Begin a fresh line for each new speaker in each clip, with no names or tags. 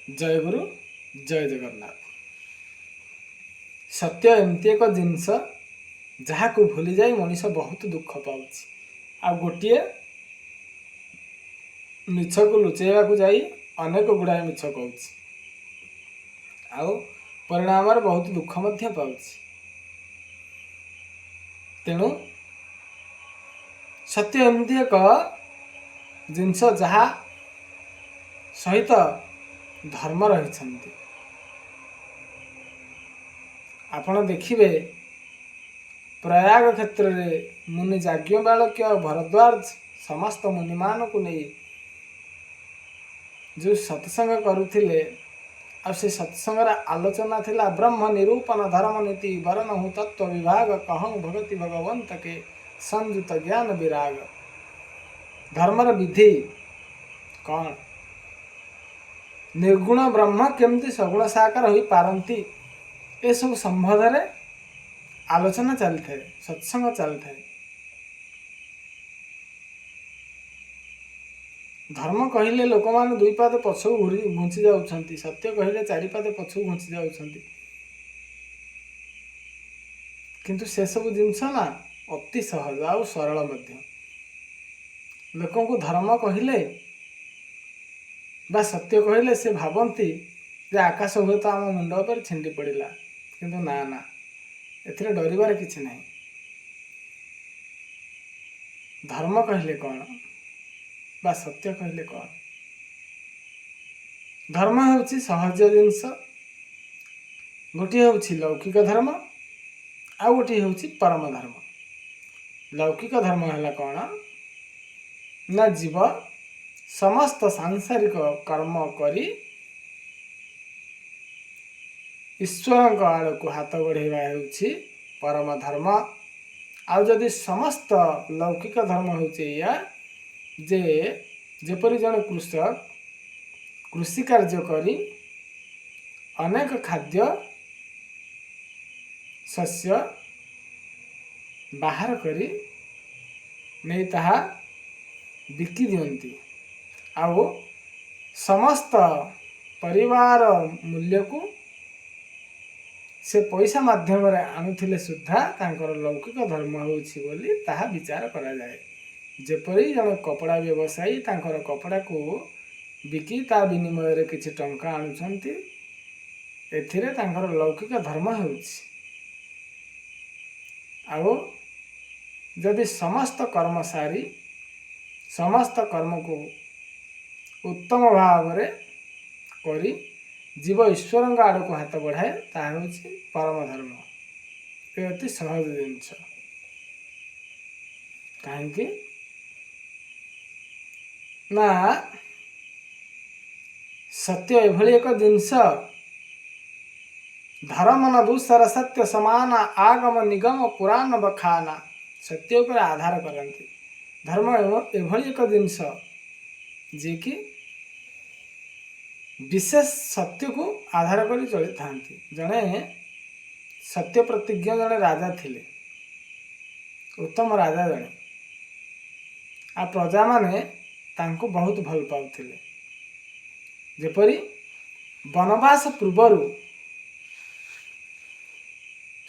ଜୟ ଗୁରୁ, ଜୟ ଜଗନ୍ନାଥ। ସତ୍ୟ ଏମିତି ଏକ ଜିନିଷ ଯାହାକୁ ଭୁଲିଯାଇ ମଣିଷ ବହୁତ ଦୁଃଖ ପାଉଛି, ଆଉ ଗୋଟିଏ ମିଛକୁ ଲୁଚେଇବାକୁ ଯାଇ ଅନେକ ଗୁଡ଼ାଏ ମିଛ କହୁଛି ଆଉ ପରିଣାମରେ ବହୁତ ଦୁଃଖ ମଧ୍ୟ ପାଉଛି। ତେଣୁ ସତ୍ୟ ଏମିତି ଏକ ଜିନିଷ ଯାହା ସହିତ ଧର୍ମ ରହିଛନ୍ତି। ଆପଣ ଦେଖିବେ, ପ୍ରୟାଗ କ୍ଷେତ୍ରରେ ମୁନି ଯାଜ୍ଞବାଳକ୍ୟ, ଭରଦ୍ୱାଜ ସମସ୍ତ ମୁନିମାନଙ୍କୁ ନେଇ ଯେଉଁ ସତ୍ସଙ୍ଗ କରୁଥିଲେ, ଆଉ ସେ ସତ୍ସଙ୍ଗର ଆଲୋଚନା ଥିଲା ବ୍ରହ୍ମ ନିରୂପଣ ଧର୍ମ ନୀତି ବରନହୁ ତତ୍ତ୍ୱ ବିଭାଗ କହଁ ଭଗତି ଭଗବନ୍ତ କେ ସଂଯୁତ ଜ୍ଞାନ ବିରାଗ। ଧର୍ମର ବିଧି କ'ଣ, ନିର୍ଗୁଣ ବ୍ରହ୍ମ କେମିତି ସଗୁଣ ସାକାର ହୋଇପାରନ୍ତି, ଏସବୁ ସମ୍ବନ୍ଧରେ ଆଲୋଚନା ଚାଲିଥାଏ, ସତ୍ସଙ୍ଗ ଚାଲିଥାଏ। ଧର୍ମ କହିଲେ ଲୋକମାନେ ଦୁଇ ପାଦ ପଛକୁ ଘୁରି ଘୁଞ୍ଚି ଯାଉଛନ୍ତି, ସତ୍ୟ କହିଲେ ଚାରି ପାଦ ପଛକୁ ଘୁଞ୍ଚି ଯାଉଛନ୍ତି। କିନ୍ତୁ ସେସବୁ ଜିନିଷ ନା ଅତି ସହଜ ଆଉ ସରଳ ମଧ୍ୟ। ଲୋକଙ୍କୁ ଧର୍ମ କହିଲେ ବା ସତ୍ୟ କହିଲେ ସେ ଭାବନ୍ତି ଯେ ଆକାଶ ହୁଏତ ଆମ ମୁଣ୍ଡ ଉପରେ ଛିଣ୍ଡି ପଡ଼ିଲା। କିନ୍ତୁ ନା ନା, ଏଥିରେ ଡରିବାର କିଛି ନାହିଁ। ଧର୍ମ କହିଲେ କ'ଣ ବା ସତ୍ୟ କହିଲେ କ'ଣ? ଧର୍ମ ହେଉଛି ସହଜ ଜିନିଷ। ଗୋଟିଏ ହେଉଛି ଲୌକିକ ଧର୍ମ, ଆଉ ଗୋଟିଏ ହେଉଛି ପରମ ଧର୍ମ। ଲୌକିକ ଧର୍ମ ହେଲା କ'ଣ ନା ଜୀବ ସମସ୍ତ ସାଂସାରିକ କର୍ମ କରି ଈଶ୍ୱରଙ୍କ ଆଡ଼କୁ ହାତ ବଢ଼େଇବା ହେଉଛି ପରମ ଧର୍ମ। ଆଉ ଯଦି ସମସ୍ତ ଲୌକିକ ଧର୍ମ ହେଉଛି ଏଇଆ ଯେ ଯେପରି ଜଣେ କୃଷକ କୃଷି କାର୍ଯ୍ୟ କରି ଅନେକ ଖାଦ୍ୟ ଶସ୍ୟ ବାହାର କରି ନେଇ ତାହା ବିକି ଦିଅନ୍ତି, ଆଉ ସମସ୍ତ ପରିବାର ମୂଲ୍ୟକୁ ସେ ପଇସା ମାଧ୍ୟମରେ ଆଣୁଥିଲେ ସୁଦ୍ଧା ତାଙ୍କର ଲୌକିକ ଧର୍ମ ହେଉଛି ବୋଲି ତାହା ବିଚାର କରାଯାଏ। ଯେପରି ଜଣେ କପଡ଼ା ବ୍ୟବସାୟୀ ତାଙ୍କର କପଡ଼ାକୁ ବିକି ତା ବିନିମୟରେ କିଛି ଟଙ୍କା ଆଣୁଛନ୍ତି, ଏଥିରେ ତାଙ୍କର ଲୌକିକ ଧର୍ମ ହେଉଛି। ଆଉ ଯଦି ସମସ୍ତ କର୍ମ ସାରି ସମସ୍ତ କର୍ମକୁ ଉତ୍ତମ ଭାବରେ କରି ଜୀବ ଈଶ୍ୱରଙ୍କ ଆଡ଼କୁ ହାତ ବଢ଼ାଏ, ତାହା ହେଉଛି ପରମ ଧର୍ମ। ଏ ଅତି ସହଜ ଜିନିଷ। କାହିଁକି ନା ସତ୍ୟ ଏଭଳି ଏକ ଜିନିଷ, ଧରମ ନ ଦୂସର ସତ୍ୟ ସମାନ ଆଗମ ନିଗମ ପୁରାଣ ବଖାନା। ସତ୍ୟ ଉପରେ ଆଧାର କରନ୍ତି। ଧର୍ମ ଏଭଳି ଏକ ଜିନିଷ ଯିଏକି ବିଶେଷ ସତ୍ୟକୁ ଆଧାର କରି ଚଳିଥାନ୍ତି। ଜଣେ ସତ୍ୟ ପ୍ରତିଜ୍ଞ ଜଣେ ରାଜା ଥିଲେ, ଉତ୍ତମ ରାଜା ଜଣେ, ଆଉ ପ୍ରଜାମାନେ ତାଙ୍କୁ ବହୁତ ଭଲ ପାଉଥିଲେ। ଯେପରି ବନବାସ ପୂର୍ବରୁ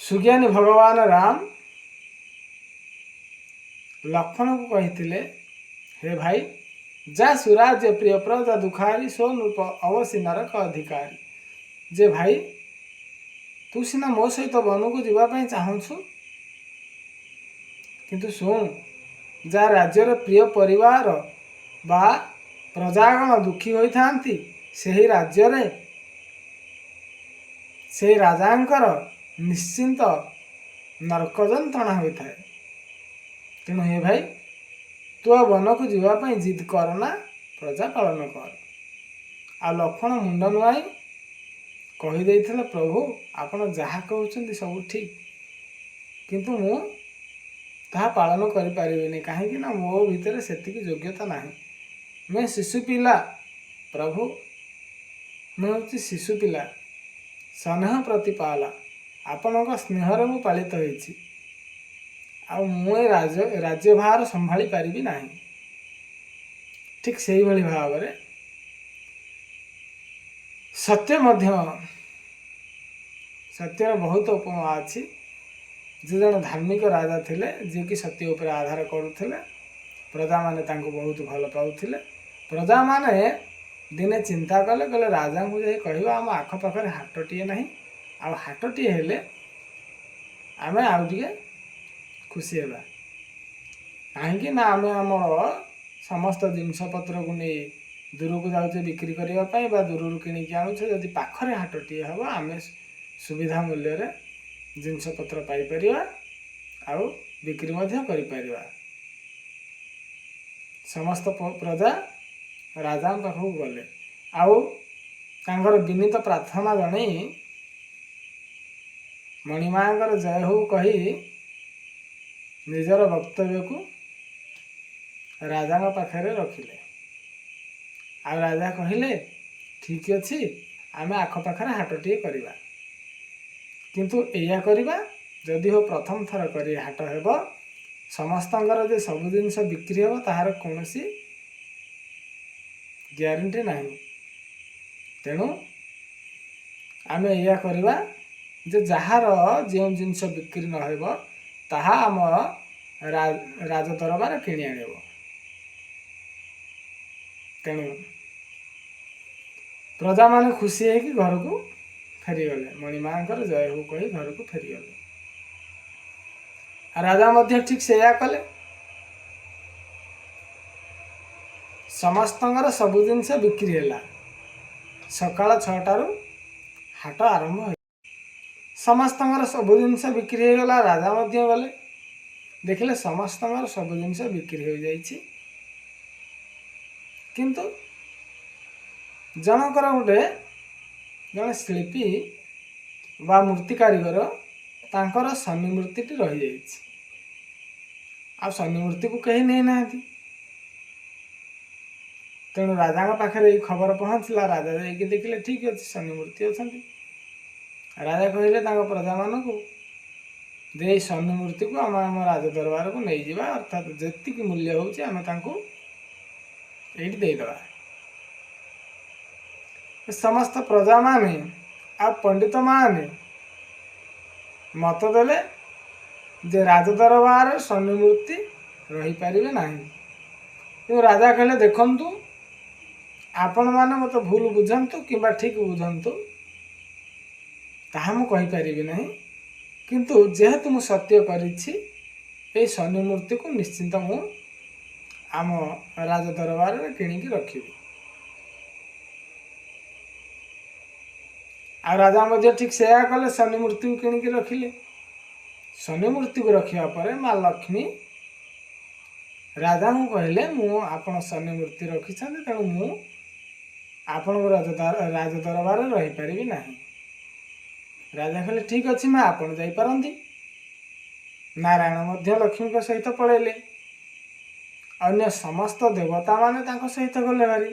ସୁଜ୍ଞାନୀ ଭଗବାନ ରାମ ଲକ୍ଷ୍ମଣକୁ କହିଥିଲେ, ହେ ଭାଇ, ଯା ସୁରାଜ୍ୟ ପ୍ରିୟ ପ୍ରଜା ଦୁଃଖାରୀ ସୋ ନୃପ ଅବଶୀ ନରକ ଅଧିକାରୀ। ଯେ ଭାଇ, ତୁ ସିନା ମୋ ସହିତ ବନକୁ ଯିବା ପାଇଁ ଚାହୁଁଛୁ, କିନ୍ତୁ ଶୁଣ, ଯାହା ରାଜ୍ୟର ପ୍ରିୟ ପରିବାର ବା ପ୍ରଜାଗଣ ଦୁଃଖୀ ହୋଇଥାନ୍ତି, ସେହି ରାଜ୍ୟରେ ସେହି ରାଜାଙ୍କର ନିଶ୍ଚିନ୍ତ ନର୍କ ଯନ୍ତ୍ରଣା ହୋଇଥାଏ। ତେଣୁ ହେ ଭାଇ, ତୁ ଆଉ ବନକୁ ଯିବା ପାଇଁ ଜିଦ୍ କରନା, ପ୍ରଜା ପାଳନ କର। ଆଉ ଲକ୍ଷ୍ମଣ ମୁଣ୍ଡ ନୁଆଇଁ କହିଦେଇଥିଲେ, ପ୍ରଭୁ, ଆପଣ ଯାହା କହୁଛନ୍ତି ସବୁ ଠିକ୍, କିନ୍ତୁ ମୁଁ ତାହା ପାଳନ କରିପାରିବିନି। କାହିଁକି ନା ମୋ ଭିତରେ ସେତିକି ଯୋଗ୍ୟତା ନାହିଁ। ମୁଁ ଶିଶୁ ପିଲା ପ୍ରଭୁ, ମୁଁ ହେଉଛି ଶିଶୁ ପିଲା। ସ୍ନେହ ପ୍ରତିପାଲା, ଆପଣଙ୍କ ସ୍ନେହରେ ମୁଁ ପାଳିତ ହୋଇଛି, ଆଉ ମୁଁ ଏ ରାଜ୍ୟଭାର ସମ୍ଭାଳି ପାରିବି ନାହିଁ। ଠିକ୍ ସେଇଭଳି ଭାବରେ ସତ୍ୟ ମଧ୍ୟ, ସତ୍ୟର ବହୁତ ଉପମା ଅଛି। ଯେ ଜଣେ ଧାର୍ମିକ ରାଜା ଥିଲେ, ଯିଏକି ସତ୍ୟ ଉପରେ ଆଧାର କରୁଥିଲେ, ପ୍ରଜାମାନେ ତାଙ୍କୁ ବହୁତ ଭଲ ପାଉଥିଲେ। ପ୍ରଜାମାନେ ଦିନେ ଚିନ୍ତା କଲେ, କହିଲେ ରାଜାଙ୍କୁ ଯାଇ କହିବା ଆମ ଆଖପାଖରେ ହାଟଟିଏ ନାହିଁ, ଆଉ ହାଟଟିଏ ହେଲେ ଆମେ ଆଉ ଟିକେ ଖୁସି ହେବା। କାହିଁକି ନା ଆମେ ଆମର ସମସ୍ତ ଜିନିଷପତ୍ରକୁ ନେଇ ଦୂରକୁ ଯାଉଛେ ବିକ୍ରି କରିବା ପାଇଁ ବା ଦୂରରୁ କିଣିକି ଆଣୁଛେ। ଯଦି ପାଖରେ ହାଟଟିଏ ହେବ, ଆମେ ସୁବିଧା ମୂଲ୍ୟରେ ଜିନିଷପତ୍ର ପାଇପାରିବା ଆଉ ବିକ୍ରି ମଧ୍ୟ କରିପାରିବା। ସମସ୍ତ ପ୍ରଜା ରାଜାଙ୍କ ପାଖକୁ ଗଲେ ଆଉ ତାଙ୍କର ବିନୀତ ପ୍ରାର୍ଥନା ଜଣେଇ, ମଣିମାଙ୍କର ଜୟ ହଉ କହି ନିଜର ବକ୍ତବ୍ୟକୁ ରାଜାଙ୍କ ପାଖରେ ରଖିଲେ। ଆଉ ରାଜା କହିଲେ, ଠିକ୍ ଅଛି, ଆମେ ଆଖପାଖରେ ହାଟଟିଏ କରିବା। କିନ୍ତୁ ଏଇଆ କରିବା, ଯଦି ହଉ ପ୍ରଥମ ଥର କରି ହାଟ ହେବ, ସମସ୍ତଙ୍କର ଯେ ସବୁ ଜିନିଷ ବିକ୍ରି ହେବ ତାହାର କୌଣସି ଗ୍ୟାରେଣ୍ଟି ନାହିଁ। ତେଣୁ ଆମେ ଏଇଆ କରିବା ଯେ ଯାହାର ଯେଉଁ ଜିନିଷ ବିକ୍ରି ନ ହେବ, ତାହା ଆମ ରାଜ ଦରବାର କିଣି ଆଣିବ। ତେଣୁ ପ୍ରଜାମାନେ ଖୁସି ହେଇକି ଘରକୁ ଫେରିଗଲେ। ମଣିମାଙ୍କର ଜୟ ହଉ କହି ଘରକୁ ଫେରିଗଲେ। ଆଉ ରାଜା ମଧ୍ୟ ଠିକ୍ ସେଇଆ କଲେ। ସମସ୍ତଙ୍କର ସବୁ ଜିନିଷ ବିକ୍ରି ହେଲା। ସକାଳ 6ଟାରୁ ହାଟ ଆରମ୍ଭ ହେଲା। ସମସ୍ତଙ୍କର ସବୁ ଜିନିଷ ବିକ୍ରି ହେଇଗଲା। ରାଜା ମଧ୍ୟ ଗଲେ, ଦେଖିଲେ ସମସ୍ତଙ୍କର ସବୁ ଜିନିଷ ବିକ୍ରି ହୋଇଯାଇଛି। କିନ୍ତୁ ଜଣଙ୍କର ଗୋଟେ, ଜଣେ ଶିଳ୍ପୀ ବା ମୂର୍ତ୍ତି କାରିଗର, ତାଙ୍କର ଶନି ମୂର୍ତ୍ତିଟି ରହିଯାଇଛି ଆଉ ଶନି ମୂର୍ତ୍ତିକୁ କେହି ନେଇନାହାନ୍ତି। ତେଣୁ ରାଜାଙ୍କ ପାଖରେ ଏଇ ଖବର ପହଞ୍ଚିଲା। ରାଜା ଯାଇକି ଦେଖିଲେ, ଠିକ୍ ଅଛି, ଶନି ମୂର୍ତ୍ତି ଅଛନ୍ତି। ରାଜା କହିଲେ ତାଙ୍କ ପ୍ରଜାମାନଙ୍କୁ ଯେ ଏଇ ଶନି ମୂର୍ତ୍ତିକୁ ଆମେ ଆମ ରାଜ ଦରବାରକୁ ନେଇଯିବା, ଅର୍ଥାତ୍ ଯେତିକି ମୂଲ୍ୟ ହେଉଛି ଆମେ ତାଙ୍କୁ ଏଇଠି ଦେଇଦେବା। ସମସ୍ତ ପ୍ରଜାମାନେ ଆଉ ପଣ୍ଡିତମାନେ ମତ ଦେଲେ ଯେ ରାଜ ଦରବାରରେ ଶନି ମୂର୍ତ୍ତି ରହିପାରିବେ ନାହିଁ। କିନ୍ତୁ ରାଜା କହିଲେ, ଦେଖନ୍ତୁ, ଆପଣମାନେ ମୋତେ ଭୁଲ ବୁଝନ୍ତୁ କିମ୍ବା ଠିକ୍ ବୁଝନ୍ତୁ, ତାହା ମୁଁ କହିପାରିବି ନାହିଁ, କିନ୍ତୁ ଯେହେତୁ ମୁଁ ସତ୍ୟ କରିଛି, ଏଇ ଶନି ମୂର୍ତ୍ତିକୁ ନିଶ୍ଚିନ୍ତ ମୁଁ ଆମ ରାଜ ଦରବାରରେ କିଣିକି ରଖିବି। ଆଉ ରାଜା ମଧ୍ୟ ଠିକ୍ ସେୟା କଲେ। ଶନି ମୂର୍ତ୍ତିକୁ କିଣିକି ରଖିଲେ। ଶନି ମୂର୍ତ୍ତିକୁ ରଖିବା ପରେ ମା ଲକ୍ଷ୍ମୀ ରାଜାଙ୍କୁ କହିଲେ, ମୁଁ ଆପଣ ଶନି ମୂର୍ତ୍ତି ରଖିଛନ୍ତି, ତେଣୁ ମୁଁ ଆପଣଙ୍କ ରାଜ ଦରବାରରେ ରହିପାରିବି ନାହିଁ। ରାଜା କହିଲେ, ଠିକ୍ ଅଛି ମା, ଆପଣ ଯାଇପାରନ୍ତି। ନାରାୟଣ ମଧ୍ୟ ଲକ୍ଷ୍ମୀଙ୍କ ସହିତ ପଳେଇଲେ। ଅନ୍ୟ ସମସ୍ତ ଦେବତାମାନେ ତାଙ୍କ ସହିତ ଗଲେ ଭାରି।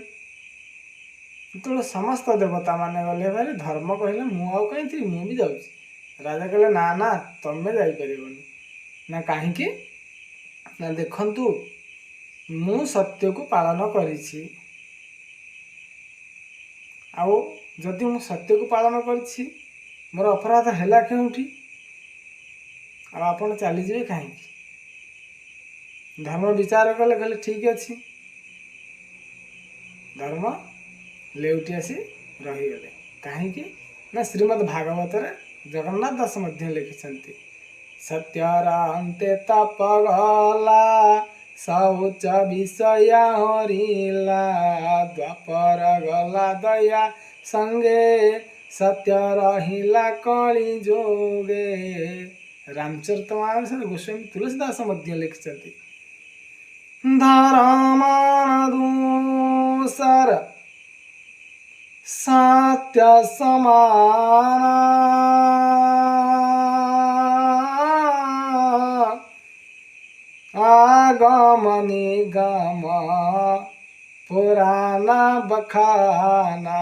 ଯେତେବେଳେ ସମସ୍ତ ଦେବତାମାନେ ଗଲେ ଭାରି, ଧର୍ମ କହିଲେ, ମୁଁ ଆଉ କାହିଁ ଥିବି, ମୁଁ ବି ଯାଉଛି। ରାଜା କହିଲେ, ନା ନା, ତମେ ଯାଇପାରିବନି। ନା କାହିଁକି? ନା ଦେଖନ୍ତୁ, ମୁଁ ସତ୍ୟକୁ ପାଳନ କରିଛି, ଆଉ ଯଦି ମୁଁ ସତ୍ୟକୁ ପାଳନ କରିଛି, ମୋର ଅପରାଧ ହେଲା କେଉଁଠି? ଆଉ ଆପଣ ଚାଲିଯିବେ କାହିଁକି? ଧର୍ମ ବିଚାର କଲେ, କହିଲେ ଠିକ୍ ଅଛି। ଧର୍ମ ଲେଉଟି ଆସି ରହିଗଲେ। କାହିଁକି ନା ଶ୍ରୀମଦ୍ ଭାଗବତରେ ଜଗନ୍ନାଥ ଦାସ ମଧ୍ୟ ଲେଖିଛନ୍ତି, ସତ୍ୟର ଅନ୍ତେ ତପ ଗଲା, ଶୌଚ ବିଷୟ ହରିଲା, ଦ୍ୱାପର ଗଲା ଦୟା ସଙ୍ଗେ, ସତ୍ୟ ରହିଲା କଳି ଯୋଗେ। ରାମଚରିତ ମାନସରେ ଗୋସ୍ୱାମୀ ତୁଳସୀ ଦାସ ମଧ୍ୟ ଲେଖିଛନ୍ତି, ଧରମାନ ଦୂସର ସତ୍ୟ ସମାନ, ଆଗମ ନିଗମ ପୁରାଣ ବଖାନା,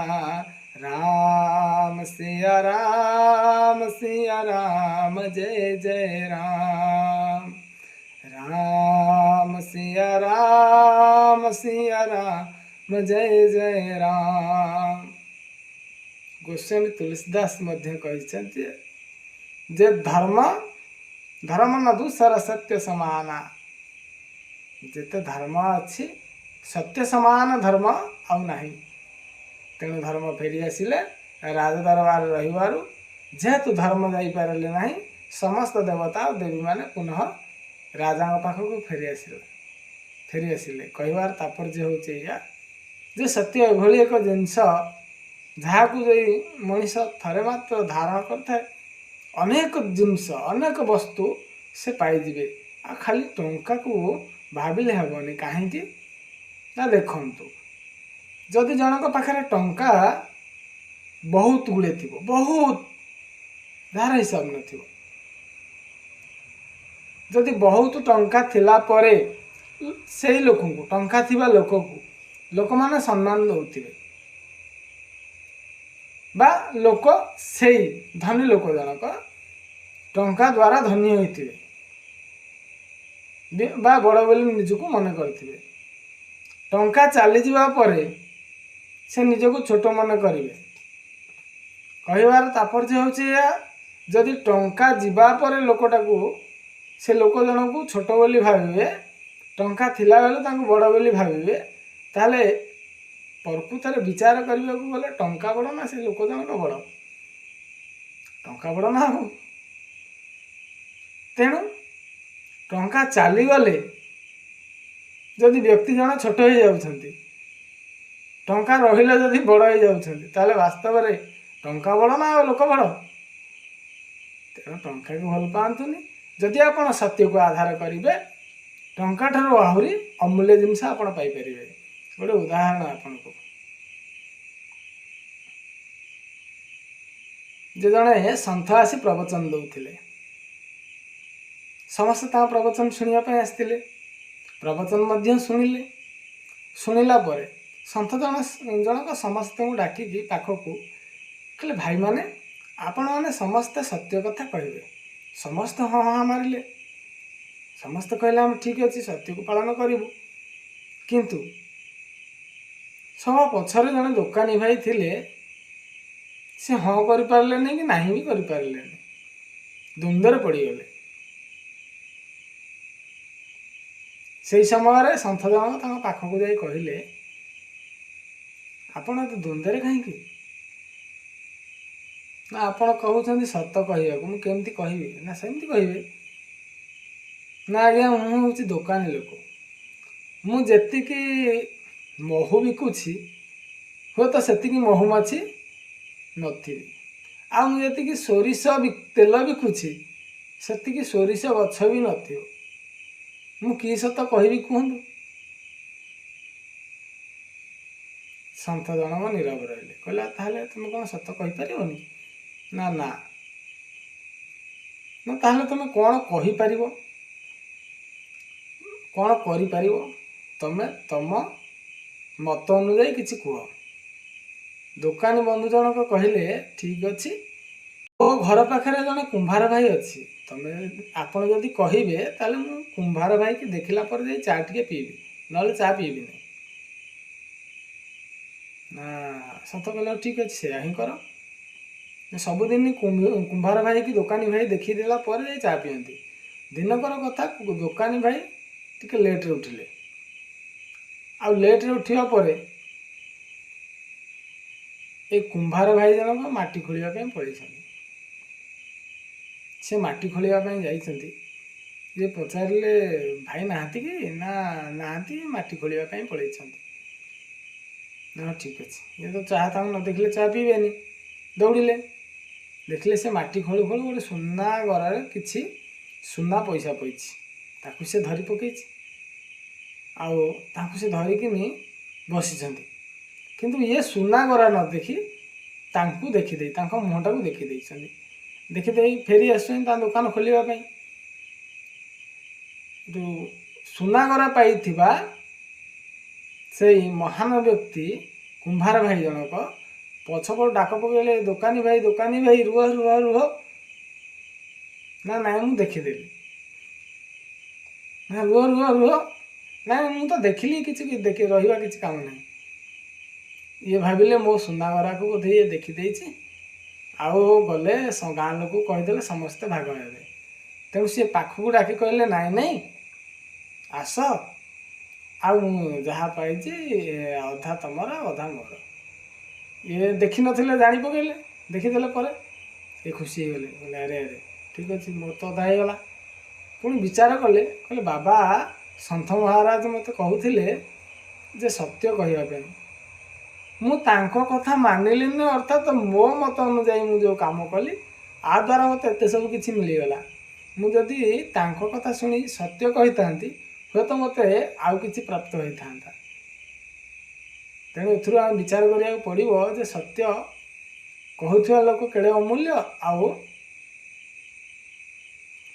ରାମ ସିୟା ରାମ ସିୟା ରାମ ଜୟ ଜୟ ରାମ, ରାମ ସିୟା ରାମ ସିୟା ରାମ ଜୟ ଜୟ ରାମ। ଗୋସ୍ୱାମୀ ତୁଳସୀଦାସ ମଧ୍ୟ କହିଛନ୍ତି ଯେ ଧର୍ମ ଧର୍ମ ନ ଦୁସର ସତ୍ୟ ସମାନା। ଯେତେ ଧର୍ମ ଅଛି, ସତ୍ୟ ସମାନ ଧର୍ମ ଆଉ ନାହିଁ। ତେଣୁ ଧର୍ମ ଫେରି ଆସିଲେ ରାଜ ଦରବାରରେ ରହିବାରୁ। ଯେହେତୁ ଧର୍ମ ଯାଇପାରିଲେ ନାହିଁ, ସମସ୍ତ ଦେବତା ଆଉ ଦେବୀମାନେ ପୁନଃ ରାଜାଙ୍କ ପାଖକୁ ଫେରି ଆସିଲେ। କହିବାର ତାତ୍ପର୍ଯ୍ୟ ହେଉଛି ଏଇଆ ଯେ ସତ୍ୟ ଏଭଳି ଏକ ଜିନିଷ, ଯାହାକୁ ଯାଇ ମଣିଷ ଥରେ ମାତ୍ର ଧାରଣ କରିଥାଏ, ଅନେକ ଜିନିଷ, ଅନେକ ବସ୍ତୁ ସେ ପାଇଯିବେ। ଆଉ ଖାଲି ଟଙ୍କାକୁ ଭାବିଲେ ହେବନି। କାହିଁକି ନା ଦେଖନ୍ତୁ, ଯଦି ଜଣଙ୍କ ପାଖରେ ଟଙ୍କା ବହୁତ ଗୁଡ଼ିଏ ଥିବ, ବହୁତ, ଯାହାର ହିସାବ ନଥିବ, ଯଦି ବହୁତ ଟଙ୍କା ଥିଲା ପରେ ସେଇ ଲୋକଙ୍କୁ, ଟଙ୍କା ଥିବା ଲୋକକୁ ଲୋକମାନେ ସମ୍ମାନ ଦେଉଥିବେ ବା ଲୋକ ସେଇ ଧନୀ ଲୋକ ଜଣକ ଟଙ୍କା ଦ୍ୱାରା ଧନୀ ହୋଇଥିବେ ବା ବଡ଼ ବୋଲି ନିଜକୁ ମନେ କରିଥିବେ, ଟଙ୍କା ଚାଲିଯିବା ପରେ ସେ ନିଜକୁ ଛୋଟ ମନେ କରିବେ। କହିବାର ତାତ୍ପର୍ଯ୍ୟ ହେଉଛି ଏହା, ଯଦି ଟଙ୍କା ଯିବା ପରେ ଲୋକଟାକୁ, ସେ ଲୋକ ଜଣକୁ ଛୋଟ ବୋଲି ଭାବିବେ, ଟଙ୍କା ଥିଲାବେଳେ ତାଙ୍କୁ ବଡ଼ ବୋଲି ଭାବିବେ, ତାହେଲେ ପ୍ରକୃତରେ ବିଚାର କରିବାକୁ ଗଲେ ଟଙ୍କା ବଡ଼ ନା ସେ ଲୋକ ଜଣକ ବଡ଼? ଟଙ୍କା ବଡ଼ ନା ଆଉ। ତେଣୁ ଟଙ୍କା ଚାଲିଗଲେ ଯଦି ବ୍ୟକ୍ତି ଜଣେ ଛୋଟ ହେଇଯାଉଛନ୍ତି, ଟଙ୍କା ରହିଲେ ଯଦି ବଡ଼ ହେଇଯାଉଛନ୍ତି, ତାହେଲେ ବାସ୍ତବରେ ଟଙ୍କା ବଡ଼ ନା ଆଉ ଲୋକ ବଡ଼? ତେଣୁ ଟଙ୍କାକୁ ଭଲ ପାଆନ୍ତୁନି। ଯଦି ଆପଣ ସତ୍ୟକୁ ଆଧାର କରିବେ, ଟଙ୍କା ଠାରୁ ଆହୁରି ଅମୂଲ୍ୟ ଜିନିଷ ଆପଣ ପାଇପାରିବେ। ଗୋଟେ ଉଦାହରଣ ଆପଣଙ୍କୁ ଯେ ଜଣେ ସନ୍ଥ ଆସି ପ୍ରବଚନ ଦେଉଥିଲେ। ସମସ୍ତେ ତାଙ୍କ ପ୍ରବଚନ ଶୁଣିବା ପାଇଁ ଆସିଥିଲେ। ପ୍ରବଚନ ମଧ୍ୟ ଶୁଣିଲେ। ଶୁଣିଲା ପରେ ସନ୍ଥ ଜଣକ ସମସ୍ତଙ୍କୁ ଡାକିକି ପାଖକୁ କହିଲେ, "ଭାଇମାନେ, ଆପଣମାନେ ସମସ୍ତେ ସତ୍ୟ କଥା କହିବେ।" ସମସ୍ତେ ହଁ ହଁ ମାରିଲେ। ସମସ୍ତେ କହିଲେ, "ଆମେ ଠିକ୍ ଅଛି, ସତ୍ୟକୁ ପାଳନ କରିବୁ।" କିନ୍ତୁ ସଭା ପଛରେ ଜଣେ ଦୋକାନୀ ଭାଇ ଥିଲେ। ସେ ହଁ କରିପାରିଲେନି କି ନାହିଁ ବି କରିପାରିଲେନି, ଦ୍ୱନ୍ଦ୍ୱରେ ପଡ଼ିଗଲେ। ସେଇ ସମୟରେ ସନ୍ଥ ଜଣକ ତାଙ୍କ ପାଖକୁ ଯାଇ କହିଲେ, "ଆପଣ ଏତେ ଦ୍ୱନ୍ଦ୍ୱରେ କାହିଁକି?" ନା, "ଆପଣ କହୁଛନ୍ତି ସତ କହିବାକୁ, ମୁଁ କେମିତି କହିବି?" ନା, "ସେମିତି କହିବେ।" ନା, "ଆଜ୍ଞା, ମୁଁ ହେଉଛି ଦୋକାନୀ ଲୋକ। ମୁଁ ଯେତିକି ମହୁ ବିକୁଛି, ହୁଏତ ସେତିକି ମହୁମାଛି ନଥିବେ। ଆଉ ମୁଁ ଯେତିକି ସୋରିଷ ତେଲ ବିକୁଛି, ସେତିକି ସୋରିଷ ଗଛ ବି ନଥିବ। ମୁଁ କି ସତ କହିବି କୁହନ୍ତୁ?" ସନ୍ଥ ଜଣକ ନୀରବ ରହିଲେ। କହିଲା, "ତାହେଲେ ତୁମେ କ'ଣ ସତ କହିପାରିବନି?" ନା, ନା। ନା, "ତାହେଲେ ତୁମେ କ'ଣ କହିପାରିବ, କ'ଣ କରିପାରିବ? ତମେ ତମ ମତ ଅନୁଯାୟୀ କିଛି କୁହ।" ଦୋକାନୀ ବନ୍ଧୁ ଜଣକ କହିଲେ, "ଠିକ୍ ଅଛି, ମୋ ଘର ପାଖରେ ଜଣେ କୁମ୍ଭାର ଭାଇ ଅଛି। ଆପଣ ଯଦି କହିବେ, ତାହେଲେ ମୁଁ କୁମ୍ଭାର ଭାଇକି ଦେଖିଲା ପରେ ଯାଇ ଚା ଟିକେ ପିଇବି, ନହେଲେ ଚା ପିଇବିନି।" ନା, ସନ୍ଥ କହିଲେ, "ହଉ, ଠିକ୍ ଅଛି, ସେୟା ହିଁ କର।" ସବୁଦିନ କୁମ୍ଭାର ଭାଇ କି ଦୋକାନୀ ଭାଇ ଦେଖିଦେଲା ପରେ ଯାଇ ଚା ପିଅନ୍ତି। ଦିନକର କଥା, ଦୋକାନୀ ଭାଇ ଟିକେ ଲେଟ୍ରେ ଉଠିଲେ। ଆଉ ଲେଟ୍ରେ ଉଠିବା ପରେ ଏ କୁମ୍ଭାର ଭାଇ ଜଣକ ମାଟି ଖୋଳିବା ପାଇଁ ପଳେଇଛନ୍ତି। ସେ ମାଟି ଖୋଳିବା ପାଇଁ ଯାଇଛନ୍ତି। ଇଏ ପଚାରିଲେ, "ଭାଇ ନାହାନ୍ତି କି?" ନା, "ନାହାନ୍ତି, ମାଟି ଖୋଳିବା ପାଇଁ ପଳେଇଛନ୍ତି।" ନା, ଠିକ୍ ଅଛି। ଇଏ ତ ଚାହା, ତାଙ୍କୁ ନ ଦେଖିଲେ ଚା ପିଇବେନି। ଦୌଡ଼ିଲେ। ଦେଖିଲେ, ସେ ମାଟି ଖୋଳୁ ଖୋଳୁ ଗୋଟେ ସୁନା ଗରାରେ କିଛି ସୁନା ପଇସା ପଇଛି। ତାକୁ ସେ ଧରି ପକେଇଛି। ଆଉ ତାଙ୍କୁ ସେ ଧରିକିନି ବସିଛନ୍ତି। କିନ୍ତୁ ଇଏ ସୁନା ଗରା ନ ଦେଖି ତାଙ୍କୁ ଦେଖିଦେଇ, ତାଙ୍କ ମୁହଁଟାକୁ ଦେଖିଦେଇଛନ୍ତି। ଦେଖିଦେଇ ଫେରି ଆସୁଛନ୍ତି ତା ଦୋକାନ ଖୋଲିବା ପାଇଁ। ଯେଉଁ ସୁନା ଗରା ପାଇଥିବା ସେଇ ମହାନ ବ୍ୟକ୍ତି କୁମ୍ଭାର ଭାଇ ଜଣକ ପଛପଟୁ ଡାକ ପକେଇଲେ, "ଦୋକାନୀ ଭାଇ, ଦୋକାନୀ ଭାଇ, ରୁହ, ରୁହ, ରୁହ।" ନା, "ନାଇଁ, ମୁଁ ଦେଖିଦେଲି।" ନା, "ରୁହ, ରୁହ, ରୁହ।" "ନାଇଁ, ମୁଁ ତ ଦେଖିଲି, କିଛି ଦେଖି ରହିବା କିଛି କାମ ନାହିଁ।" ଇଏ ଭାବିଲେ ମୋ ସୁନା ଗରାକୁ ବୋଧେ ଇଏ ଦେଖିଦେଇଛି, ଆଉ ଗଲେ ଗାଁ ଲୋକକୁ କହିଦେଲେ ସମସ୍ତେ ଭାଗ ହେବେ। ତେଣୁ ସିଏ ପାଖକୁ ଡାକି କହିଲେ, ନାଇଁ ନାଇଁ, ଆସ, ଆଉ ମୁଁ ଯାହା ପାଇଛି ଅଧା ତମର ଅଧା ମୋର। ଇଏ ଦେଖିନଥିଲେ, ଜାଣି ପକେଇଲେ। ଦେଖିଦେଲେ ପରେ ଏ ଖୁସି ହେଇଗଲେ, କହିଲେ, ଆରେ ଆରେ, ଠିକ୍ ଅଛି, ମୋର ତ ଅଧା ହେଇଗଲା। ପୁଣି ବିଚାର କଲେ, କହିଲେ, ବାବା ସନ୍ଥ ମହାରାଜ ମୋତେ କହୁଥିଲେ ଯେ ସତ୍ୟ କହିବା ପାଇଁ, ମୁଁ ତାଙ୍କ କଥା ମାନିଲିନି, ଅର୍ଥାତ୍ ମୋ ମତ ଅନୁଯାୟୀ ମୁଁ ଯେଉଁ କାମ କଲି, ଆ ଦ୍ୱାରା ମୋତେ ଏତେ ସବୁ କିଛି ମିଳିଗଲା। ମୁଁ ଯଦି ତାଙ୍କ କଥା ଶୁଣି ସତ୍ୟ କହିଥାନ୍ତି, ହୁଏତ ମୋତେ ଆଉ କିଛି ପ୍ରାପ୍ତ ହୋଇଥାନ୍ତା। ତେଣୁ ଏଥିରୁ ଆମେ ବିଚାର କରିବାକୁ ପଡ଼ିବ ଯେ ସତ୍ୟ କହୁଥିବା ଲୋକ କେଡ଼େ ଅମୂଲ୍ୟ, ଆଉ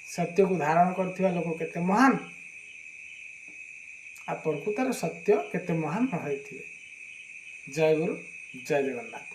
ସତ୍ୟକୁ ଧାରଣ କରିଥିବା ଲୋକ କେତେ ମହାନ, ଆଉ ପ୍ରକୃତରେ ସତ୍ୟ କେତେ ମହାନ ହୋଇଥିବେ। ଜୟ ଗୁରୁ, ଜୟ ଜଗନ୍ନାଥ।